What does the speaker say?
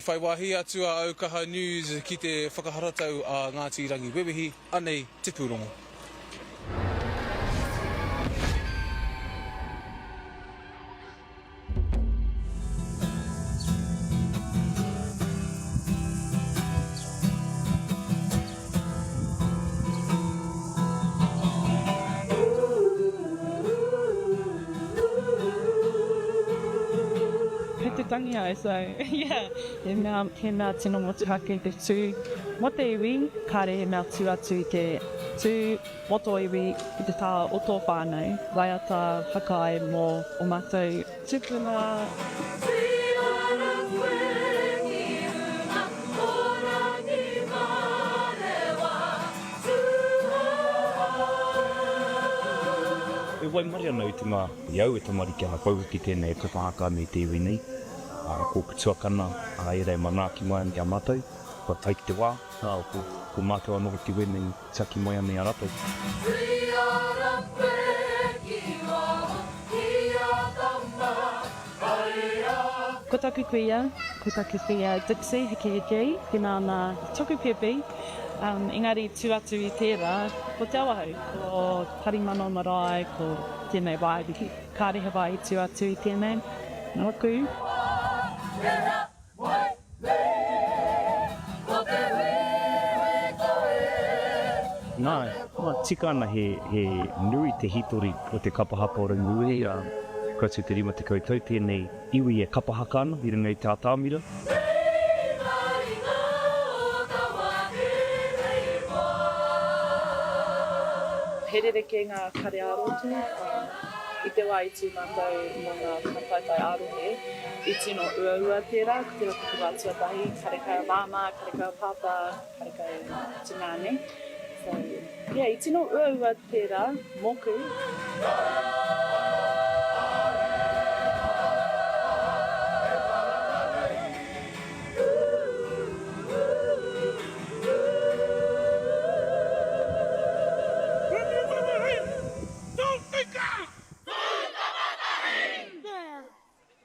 whai wāhi atu a Aukaha News ki te whakaharatau a Ngāti Rangiwewehi, anei te pūrongo. Kei te tangi au, so yeah, he mea, he mea tino motuhake te tū mō te iwi, kāre he mea tū atu i te tū mō tō iwi i te taha o tō whānau, waiata whakaae mō ō mātou tūpuna. E waimarie ana au i te mea i au e tamariki ana kau hoki tēnei e kapa haka ana i te iwi nei, ā, ko ōku tuakana, ā, ērā e manaaki mai ana i a mātou, kua tae ki te wā, ā, ko, ko mātou anō hoki wēnei e tiaki mai ana i a rātou. Ko taku kuia, ko taku kuia Dixie Hikihiki, tēnā ana taku pēpi, engari tū atu i tērā, ko Te Awahou, ko Tarimano marae, ko tēnei wāhi, kāre he wāhi tū atu i tēnei, nōku. Nā, tika ana he nui te hītori o te kapa haka o Rangiuia, kua atu te 50 tau tēnei iwi e kapa haka ana i runga i te atamira. He rerekē ngā kare ā-roto i te wā i tū mātou mō ngā whakataetae ā-rohe. I tino uaua tērā, ko tērā taku wā tuatahi, karekau a māmā, karekau a pāpā, karekau tungāne. So, yeah, i tino uaua tērā mōku.